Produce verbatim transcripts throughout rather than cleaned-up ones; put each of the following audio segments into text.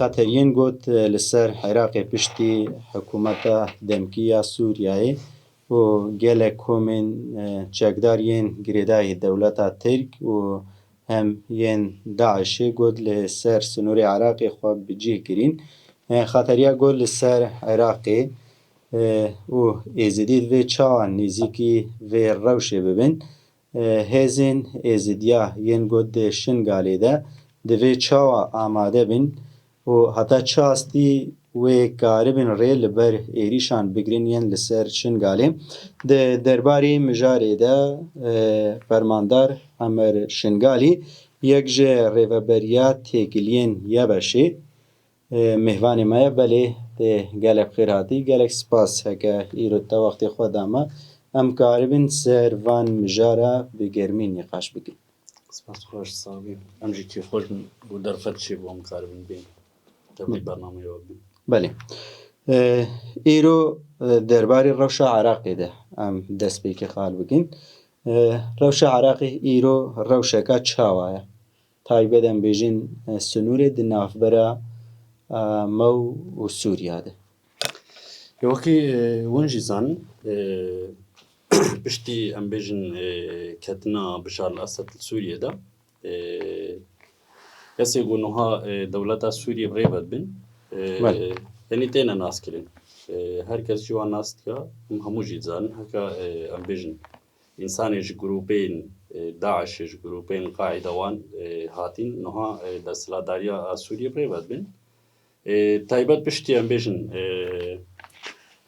Xeteriyên got, e, li ser Iraqê piştî hikûmeta demkî ya Sûriyeyê û gelek komên, e, çekdar yên girêdayî dewleta Tirk û hem yên DAIŞê got li ser sinûrê Iraqê xwe bi cih kirîn. E, xeteriya got li ser Iraqê, e, û Êzidî divê çawa nêzîkî vê rewşê bibin. E, hêzên Êzidiya yên got di Şingalê de divê çawa amade bin û heta çi astî wê karibin rê li ber êrîşan bigirin yên li ser Şingalê. Di derbarê mijarê de, e, fermandar Emer Şingalî, yek ji rêveberiya têkiliyên YBŞê, e, mêvanê me ye. Belê, tê gelek xêr hatî. Gelek spas heke îro te wextê xwe da me. Em karibin ser van mijara bi germî nîqaş bikin. Spas xweş, sax bî. Em jî kêfxweş bin ku derfet çêbû, em karibin bên. Tevlî bernameyê we bin. Belê. E, îro, e, derbarê rewşa Iraqê de em destpêkê qal bikin. E, rewşa Iraqê îro rewşeka çawa ye? Taybet em bêjin, e, sinûrê di navbera, e, me û Sûriya de. Wekî, e, hûn jî zanin, e, piştî em bêjin, e, ketina Bişar el Esed li Sûriyê de, e, kesê ku niha, e, dewleta Sûriyê bi rê ve dibin, e, Belê. Yanî têne naskirin. E, her kes jî wan nas dike, em hemû jî dizanin. Heke, e, em bêjin, însanê ji grûpên, e, DAIŞê, ji grûpên Qaîde wan, e, hatîn, niha, e, desthilatdariya a Sûriyê bi rê ve dibin. E, taybet piştî em bêjin, e,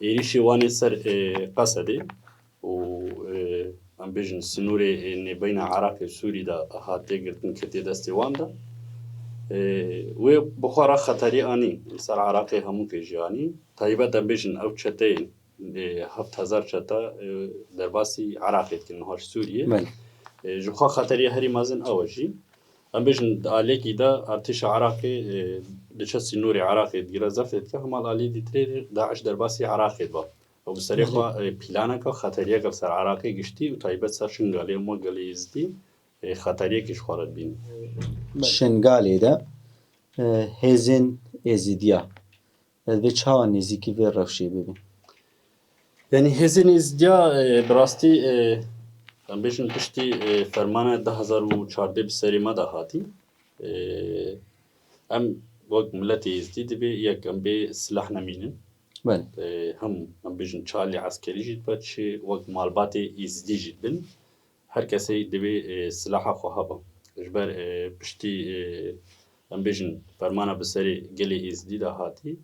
êrîşê wan ê ser, e, Qesedê û, e, em bêjin sinûrê, e, nêbeyna Iraqê û Sûrî de hatiye girtin, ketiye destê wan de. E, wê bi xwe re xeterî anî, li ser Iraqê hemûkê jî anî. Taybet em bêjin ew çeteyên, e, heft hezar çete, e, derbasî Iraqê dikin, niha ji Sûriyê. Belê. E, ji xwe xeteriya herî mezin ew e jî. Em bêjin di aliyekî de artêşa Iraqê, e, diçe sînorê Iraqê digire zefê dike, hema li aliyê dîtirê DAIŞ derbasî Iraqê dibe. Ew bi serê Belê. xwe, e, planeke xeteriyeke li ser Iraqê giştî û taybet ser Şingalê û me gelê Êzidî, e, xeteriyekê ji xwe re dibînin. Belê. Şingalê de, e, hêzên Êzidiya, e, divê çawa nêzîkî vê rewşê bibin? Yanî hêzên Êzidiya, e, bi rastî, e, em bêjin piştî, e, fermana du hezar û çardeh bi serê me de hatî. E, em wek miletê Êzidî divê yek em bê silah nemînin. Belê. E, hem em bêjin çalî eskerî jî dibe, çi wek malbatê Êzidî jî dibin. Her kesê divê, e, silaha xwe hebe. Ji ber, e, piştî, e, em bêjin fermana bi serê gelê Êzidî de hatî.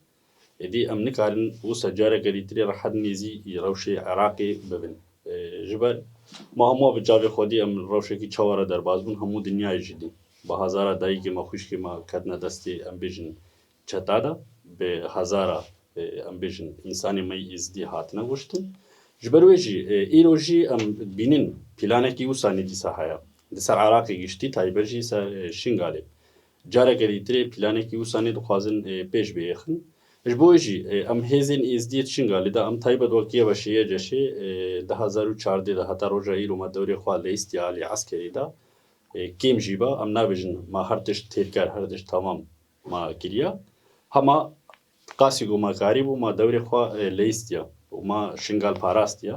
Êdî em nikarin wisa careke dîtirê rehet nêzî rewşê Iraqê bibin. E, ji ber ma hemû bi çavê xwe dî em rewşekî çawa re derbas bûn, hemû dinyayê jî dî. Bi hezara dayikê me, xwişkê me ketine destê, em bêjin, çeta de, bi hezara, e, em bêjin, însanê me yî Êzidî hatine kuştin. Ji ber wê jî, e, îro jî em dibînin planekî wisa nê dîsa heye. Li ser Iraqê giştî, taybet jî ser, e, Şingalê. Careke dîtirê planekî wisa nê dixwazin, e, pêş biêxin. Ji bo wê jî, e, em hêzên Êzdiyê di Şingalê de, em taybet wek YBŞê, YCŞê, e, du hezar û çardeh de heta roja îro me dewrê xwe leyîstiye alî eskerî de, e, kêm jî be, em nabêjin, me her tişt têrker, her tişt temam me kiriye. Hema qasî ku me karîbû, me dewrê xwe, e, leyîstiye û me Şingal parastiye.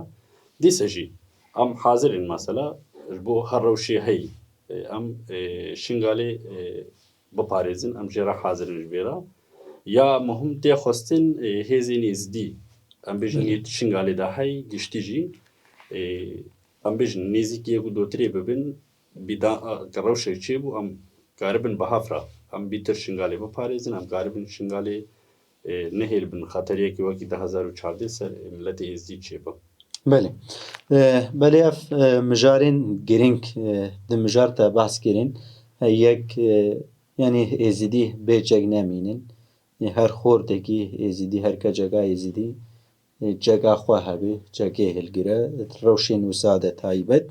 Dîse jî em hazir in, mesela, ji bo her rewşê heyî, e, em, e, Şingalê, e, biparêzin, em jê re hazir in ji vê re. Ya muhim tê xwestin, e, hêzên Êzdî, em bêjin, Belê. yê Şingalê de hey, giştî jî, e, em bêjin nêzîkî yek û dotirê bibin, bîda, ke rewşek çêbû, em karibin bi hevra, em bîtir Şingalê biparêzin, em karibin Şingalê, e, nehêlibin xeteriyekî wekî du hezar û çardeh ser, e, miletê Êzdî çêbe. Belê. E, belê ev, e, mijarên girîng, e, di mijar te behs kirin. E, yek, e, yanî Êzidî bê çek nemînin. E, her xortekî Êzidî, her keçeka Êzidî, e, çeka xwe hebe, çekê hilgire, rewşên wisa de taybet.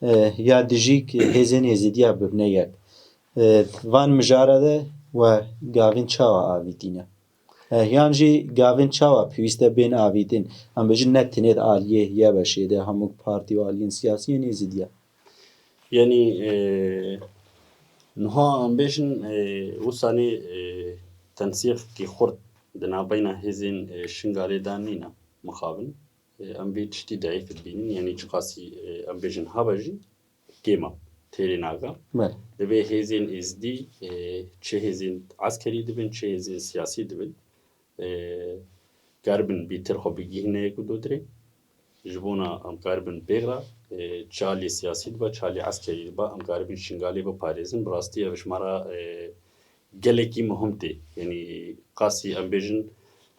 E, ya dijî hêzên Êzidiya bibine yek. E, van mijara de we gavên çawa avîtîne? E, yan jî gavên çawa pêwîst e bên avîtin? Em bêjin ne tenê di aliyê YBŞê de, hemû partî û aliyên siyasî yên Êzidiya. Yanî, e, niha em bêjin, e, wisa nê, e, Tensîqekî xurt di navbeyna hêzên, e, Şingalê de nîne mixabin. E, em vê tiştî deîf dibînin, yanî çiqasî, e, em bêjin hebe jî kêm e, têrê nake. Belê. Divê hêzên êzdî, e, çi hêzên eskerî dibin, çi hêzên siyasî dibin, e, karibin bîtir xwe bigihîne yek û du dirê. Ji bona em karibin pêxra, e, çi alî siyasî dibe, çi alî eskerî dibe, em karibin Şingalê biparêzin. Bi rastî ev ji me re, e, gelekî muhim tê. Yanî qasî em bêjin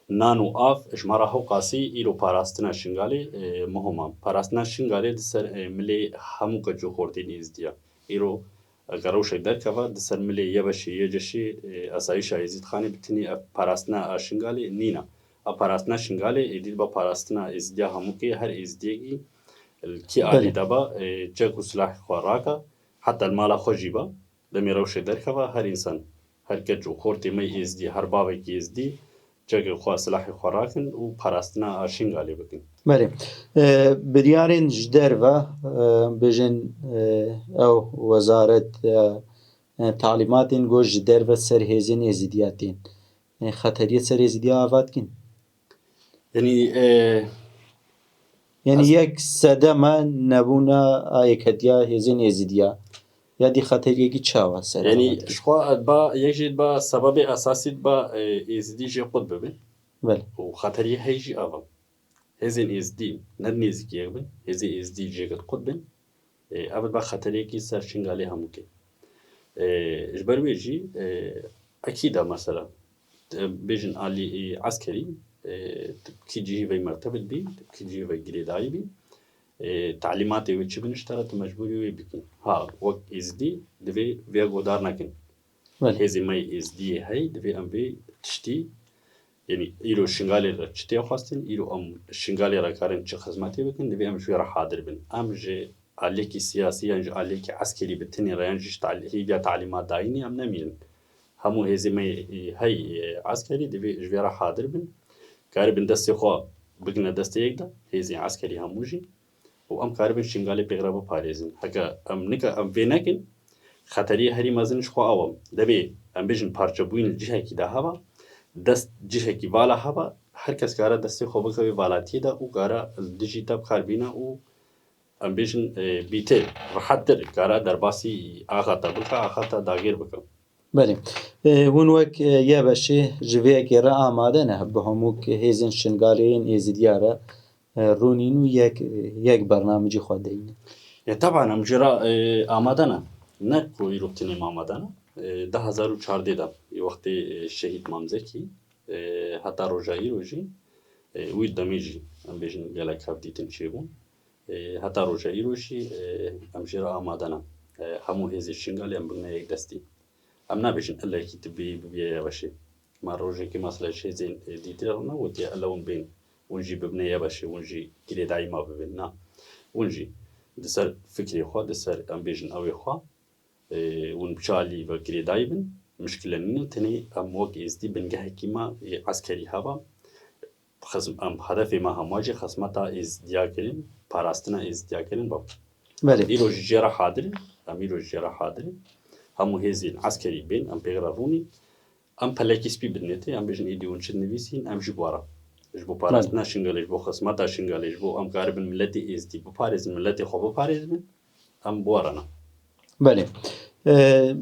nan û av, ji me re hew qasî îro parastina Şingalê, e, muhim e. Parastina Şingalê di ser, e, milê hemû keç û xortên êzdiya. Îro eger rewşek derkeve, di ser milê YBŞ'ê, YCŞ'ê, e, Esayîşa Êzîdxanê bi tinî ev parastina a Şingalê nîne. A parastina Şingalê êdî dibe parastina êzdiya hemûkê, her êzdiyekî li kî Belê. alî de be, e, çek û silahê xwe rake, heta li mala xwe jî be. Demê rewşê derkeve, her însan, her keç û xortê me êzdî, her bavekî êzdî, çekê xwe, silahê xwe rakin û parastina a Şingalê bikin. Belê. E, biryarên ji derve, e, bêjin, e, ew wezaret, e, e, talîmatên ku ji derve ser hêzên êzidiya tên. E, xeteriyê ser êzidiya ava dikin? Yanî, e, Yanî Ez- yek sedema nebûna a yeketiya hêzên êzidiya. Ya dî xeteriyekî çawa ser Yanî ava dikin? Ji xwe diba, yek jî diba sebebê esasî diba, e, êzidî jê qut bibin. Belê. Û xeteriyê hey jî ava. Hêzên êzidî ne nêzîkî yek bin, hêzên êzidî jê qut bin. E, ev diba xeteriyekî ser Şingalê hemûkê. E, ji ber wê jî, e, ekîd e mesela. Em bêjin alî, e, eskerî, e, tu kî cihî vey mertebê dibî, tu kî cihî vey girêdayî bî. E, talîmatê wê çi bin ji te re, tu mecbûrî wê bikî. Ha, wek êzidî divê vê guhdar nekin. Belê. Hêzê me yê êzdiyê hey, divê em vê tiştî, yanî îro Şingalê re çi tê xwestin, îro em Şingalê re karin çi xizmetê bikin, divê em ji wê re hadir bin. Em ji aliyekî siyasî yan ji aliyekî eskerî bi tinê re yan jî ji tal-, hêviya talîmat dayînê em nemînin. Hemû hêzê me yê, e, hey, e, eskerî divê ji vê re hadir bin. Karibin destê xwe bigine destê yek de, hêzên eskerî hemû jî. Û em karibin Şingalê pêxra biparêzin. Heke em nika em vê nekin, xeteriyê herî mezin ji xwe ew e. Dibê em bêjin parçebûyîn li cihekî de hebe, dest cihekî vala hebe, her kes kare destê xwe bikeve valatiyê de û kare li dijî te bi kar bîne û em bêjin, e, bîtir, rehettir kare derbasî axa te bike, axa te dagir bike. Belê. E, hûn wek, e, YBŞ'ê ji vê yekê re amade ne bi hemû hêzên Şingalê yên Êzidiya re, e, rûnîn û yek, yek bernamecî xwe deyne? Ya teban em jê re, e, amade ne. Ne ku îro tenê me amade ne. E, du hezar û çardeh de, wextê, e, Şehîd Mamzekî, e, heta roja îro jî, e, wî demê jî, em bêjin gelek hevdîtin çêbûn. E, heta roja îro jî, e, em jê re amade ne. E, hemû hêzên Şingalê em bigine yek destî. Em nabêjin illa yekî tu bêyî bibiye YBŞ'ê. Ma rojekê mesela ji hêzên, e, dîtir re gotiye illa hûn bên, hûn jî bibine YBŞ'ê, hûn jî girêdayî ma bibin. Na. Hûn jî di ser fikrê xwe, di ser em bêjin ewê xwe, e, hûn bi çi alî ve girêdayî bin, mişkile nîne, tenê em wek êzdî bingehekî me yê eskerî hebe. Xizm-, em hedefê me hema jî xizmeta êzdiya kirin, parastina êzdiya kirin be. Belê. Îro jî jê re hadir in, em îro jî jê re hadir in. Hemû hêzên eskerî bên, em pêxra rûnîn. Em pelekî spî bidinê tê, em bêjin êdî hûn çi dinivîsîn, em jî bi we re. Ji bo parastina Belê. Şingalê, ji bo xizmeta Şingalê, ji bo em karibin miletê êzdî biparêzin, miletê xwe biparêzin, em bi we re ne. Belê. E,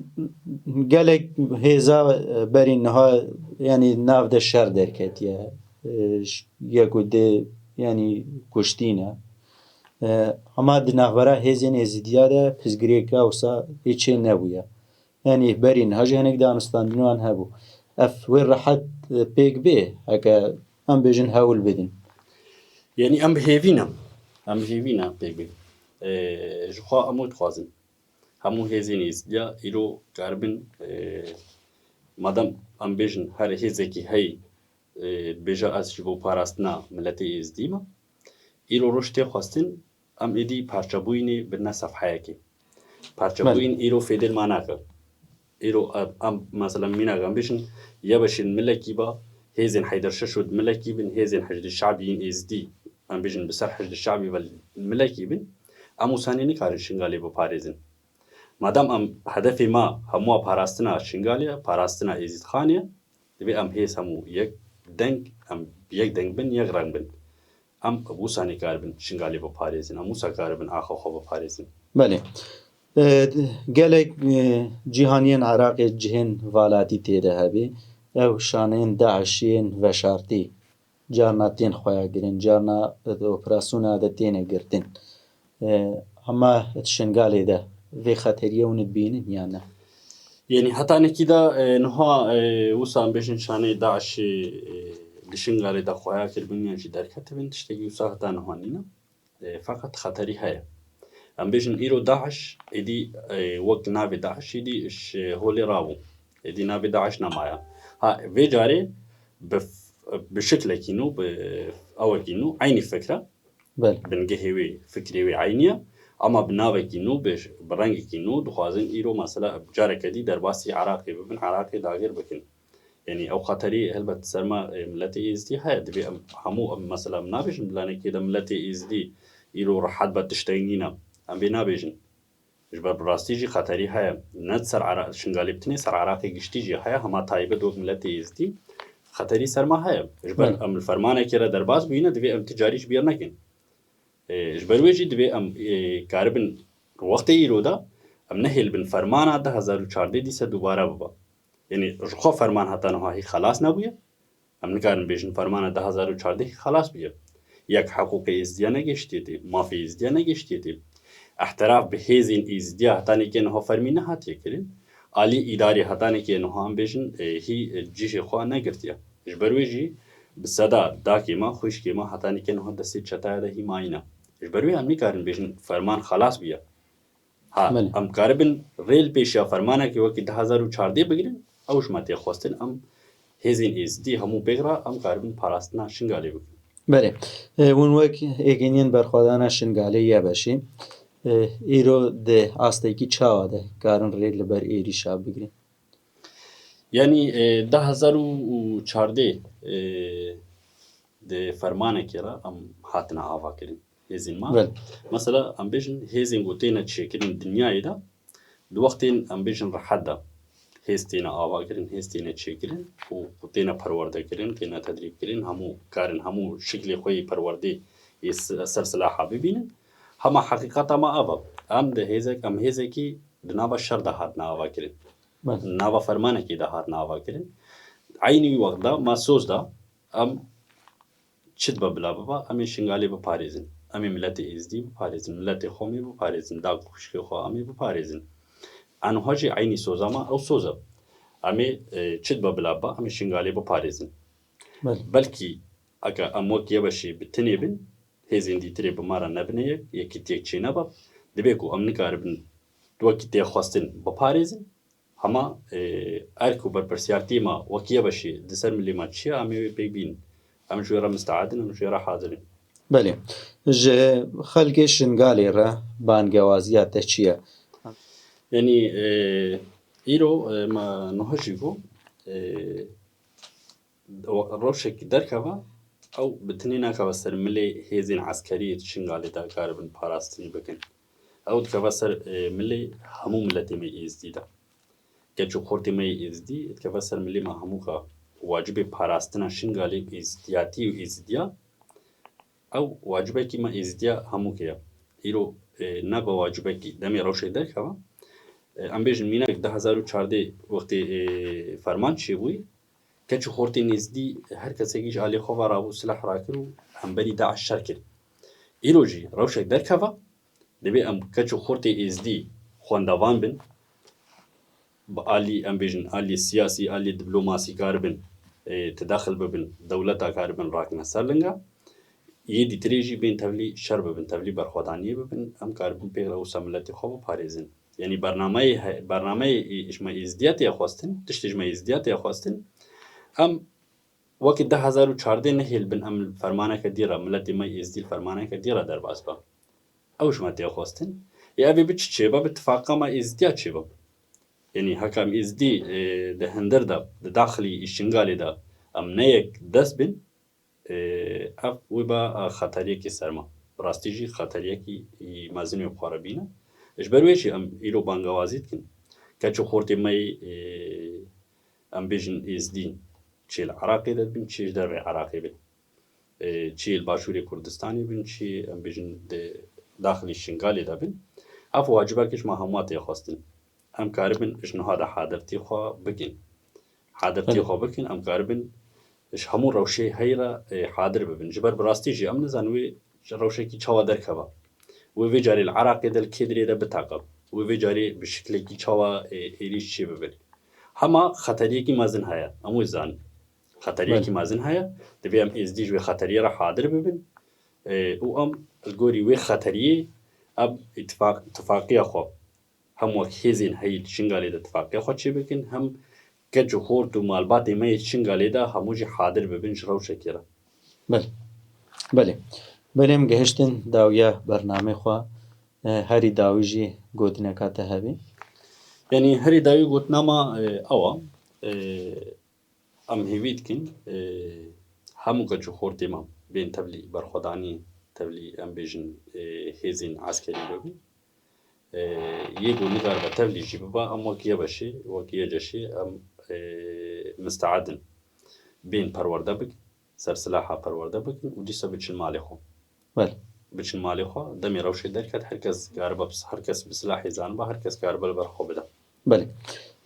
gelek hêza, e, berî niha, yanî nav de şer derketiye. E, ş-, yek û dê, yanî kuştî ne. E, hema di navbera hêzên êzidiya de pirsgirêka wisa hê çê nebûye. Yanî berî niha jî hinek danûstandinê wan hebû. Ev wê rehet, e, pêk bê, heke em bêjin hewl bidin. Yanî em bi hêvî ne. Em bi hêvî ne pêk bê. E, ji xwe em wê dixwazin. Hemû hêzên êzdiya îro karibin, e, madem em bêjin her hêzekî hey, e, dibêje ez ji bo parastina miletê êzdî me. Îro roj tê xwestin, em êdî parçebûyînê bidine sefheyekê. Parçebûyîn Belê. Îro fêdê li me nake. Îro em, em, mesela mînak em bêjin, YBŞ'ê milekî be, hêzên Heyder Şeşo milekî bin, hêzên Heşdê Şebî yên êzdî, em bêjin bi ser Heşdê Şebî ve milekî bin, em wisa nê nikarin Şingalê biparêzin. Madem em hedefê me hemû parastina Şingalê ye, parastina Êzîdxanê ye, Divê em hêz hemû yek deng, em yek deng bin, yek reng bin. Em wisa nikaribin Şingalê biparêzin, em wisa karibin axa xwe biparêzin. Belê. E, gelek e, cîhaniyên Iraqê cihên valatî tê de hebî. Ew şaneyên DAIŞ yên veşartî carna tên xweya kirin, carna di operasyona de têne girtin. E, hema di Şingalê de vê xeteriyê hûn dibînin yan ne? Yanî heta nekî de e, niha e, wisa em bêjin şaneyê DAIŞê e, di Şingalê de xweya kiribin yan jî derketibin, tiştekî wisa heta niha nîne. E, feqet xeterî heye. Em bêjin îro DAIŞ, êdî e, wek navê DAIŞ êdî ji holê rabû. Êdî navê DAIŞ nemaye. Ha, vê carê bi, bi şiklekî nû, bi awekî nû, eynî fikre. Belê. Bingehê wê, fikrê wê eynî ye. Ama bi navekî nû, bi, bi rengekî nû dixwazin îro mesela careke dî derbasî Iraqê bibin, Iraqê dagir bikin. Yanî ew xeterî helbet serma e, miletê Êzidî heye. Divê em hemû em mesela em nabêjin planekê de miletê Êzidî îro rehet be tiştek nîne. Em vê nabêjin. Ji ber bi rastî jî xeterî heye. Ne ser Ira- Şingalê bitinê, ser Iraqê giştî jî heye. Hema taybet wek miletê Êzidî xeterî serma heye. Ji ber Belê. Em li fermanekê re derbas bûyîne, divê em ti carî jî bîr nekin. E, ji ber wê jî divê em e, karibin wextê îro de em nehêlbin fermana du hezar û çardeh dîse dubare bibe. Yanî ji xwe ferman heta niha hî xelas nebûye. Em nikarin bêjin fermana du hezar û çardeh hî xelas bûye. Yek heqûqê Êzidiya negihiştiye tê, mafê Êzidiya negihiştiye tê. Ehtiraf bi hêzên Êzidiya heta nîkê niha fermî nehatiye kirin. Alî îdarê heta nîkê niha em bêjin e, hî e, cihê xwe negirtiye. Ji ber wê jî bi seda dakê me, xwişkê me heta nîkê niha destê çetaya de hî mayîne. Ji ber wê em nikarin bêjin ferman xelas bûye. Ha, Belê. Em karibin rê li pêşiya fermanekê wekî du hezar û çardeh bigirin, ew ji me tê xwestin em hêzên Êzidî hemû pêk re em karibin parastina Şingalê bikin. Belê. E, hûn wek êgîniyên berxwedana Şingalê, YBŞê, e, îro di astekî çawa de karin rê li ber êrîşa bigirin? Yanî e, du hezar û çardeh e, di fermanekê re em hatine avakirin. Hêzên me. Belê. Mesela em bêjin hêzên ku têne çêkirin dinyayê de, di wextên em bêjin rehet de hêz têne avakirin, hêz têne çêkirin û ku têne perwerdekirin, têne tedrîbkirin, hemû karin, hemû şiklê xwe yê perwerdê yê s- ser silaha bibînin. Hema heqîqeta me ev e. Em di hêzek, em hêzekî di nava şer de hatine avakirin. Belê. Nava fermanekê de hatine avakirin. Eynî wî wext de me soz da em çi dibe bila bibe, em ê Şingalê biparêzin. Em ê miletê Êzidî biparêzin, miletê xwe em ê biparêzin, dagû xwişkê xwe em ê biparêzin. Aniha jî eynî soza me ew soz e. Em ê e, çi dibe bila bibe, em ê Şingalê biparêzin. Belê. Belkî eke em wek YBŞê bi tinê bin, hêzên dîtirê bi me re nebine yek, yekîtiyek çênebe, divê ku em nikaribin wekî tê xwestin biparêzin. Hema e, erk û berpirsiyartiyê me wek YBŞê di ser milê me çi ye, em ê wê pêk bînin. Em ji wê re misteed in, em ji wê re hazir in. Belê. Ji xelkê Şingalê re bangewaziya te çi ye? Yanî e, îro e, me niha jî got, e, rewşekî derkeve, ew bi tinê nakeve ser milê hêzên eskerî yê Şingalê de karibin parastinî bikin. Ew dikeve ser e, milê hemû miletê me Êzidî de. Keç û xortê me yê Êzidî dikeve ser milê me hemû ka wacibê parastina Şingalê û Êzidiyatî û Êzidiya. Ew wacibekî me Êzidiya hemûkê ye. Îro e, ne be wacibekî demê rewşek derkeve. E, em bêjin mînak du hezar û çardeh wextê e, ferman çêbûyî, keç û xortên Êzidî her kesekî ji alê xwe ve rabû silah rakir û hemberî DAIŞ şer kir. Îro jî rewşek derkeve, divê em keç û xortê Êzidî xwendevan bin, bi alî, em bêjin, alî siyasî, alî diplomasî karibin, e, tidexil bibin, dewleta karibin rakine ser linga. Yê dîtirê jî bên tevlî şer bibin, tevlî berxwedaniyê bibin, em karibin pêk re wisa miletê xwe biparêzin. Yanî bernameyê he- bernameyê ê- ji me Êzidiya tê xwestin, tiştê ji me Êzidiya tê xwestin. Em wekî du hezar û çardeh nehêl bin em li fermaneke dî re, miletê me Êzidî li fermaneke dî re derbas be. Ew ji me tê xwestin. Ê ev ê bi çi çêbe? Bi tifaqa me Êzidiya çêbe. Yanî heka em Êzidî e, di hindir de, di daxilî Şingalê de em ne yek dest bin, e, ev wê be e, xeteriyekî ser me. Bi rastî jî xeteriyekî mezin wê bi xwe re bîne. Ji ber wê jî em îro bangewazî dikin. Keç û xortê me yê e, em bêjin Êzidî Çi li Iraqê de bin, çi ji dervê Iraqê bin. E, çi li Başûrê Kurdistanê bin, çi em bêjin di daxilî Şingalê de bin. Ev wacibek ji me hemû tê xwestin. Em karibin ji niha de hadirtî xwe bikin. Hadirtî xwe bikin, em karibin ji hemû rewşê heyî re, e, hadir bibin. Ji ber bi rastî jî em nizanin wê rewşekî çawa derkeva. Wê vê carê li Iraqê de li kê dirê de biteqe. Wê vê carê bi şiklekî çawa, e, êrîş çê bibin. Hema xeteriyekî mezin heye. Em wê zanin. Xeteriyekî mezin heye. Divê em êzdî ji wê xeteriyê re hadir bibin. E, û em li gorî wê xeteriyê em îtifaq-, tifaqiya xwe hem wek hêzên heyî li Şingalê de tifaqiya xwe çêbikin, hem keç û xort û malbatê me yê Şingalê de hemû jî hadir bibin ji rewşekê re. Belê. Belê. Belê, em gehiştin dawiya bernamê xwe. E, herî dawî jî gotineka te hebî? Yanî herî dawî gotina me, e, ew e. E, em hêvî dikin, e, hemû keç û xortê me bên tevlî berxwedanî, tevlî em bêjin, e, hêzên eskerî bibin. E, yê ku nikaribe tevlî jî biba, em wek YBŞ'ê, wek YCŞ'ê em, e, misteed in. Bên perwerde bikin, ser silaha perwerde bikin û dîsa biçin malê xwe. Belê. Biçin malê xwe, demê rewşê derket, her kes karibe, her kes bi silahê zaniba, her kes karibe li ber xwe bide. Belê.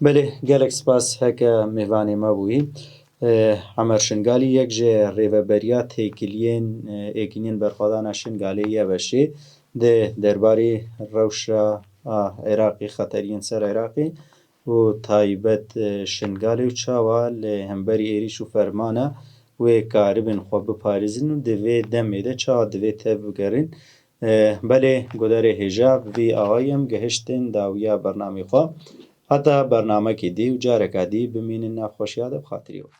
Belê, gelek spas heke mêvanê me bûyî. E, Emer Şingalî, yek ji rêveberiya têkiliyên, e, êkîniyên berxwedana Şingalê YBŞ'ê, di derbarê rewşa a Iraqê, xeteriyên ser Iraqê û taybet, e, Şingalê û çawa li hemberî êrîş û fermana wê karibin xwe biparêzin û di vê demê de çawa divê tev bigerin. E, belê, guhdarê hêja, bi vî awayî em gehiştin dawiya bernamê xwe. Heta bernamekê dî û careka dî bimînin nav xweşiya de, bi xatirî we.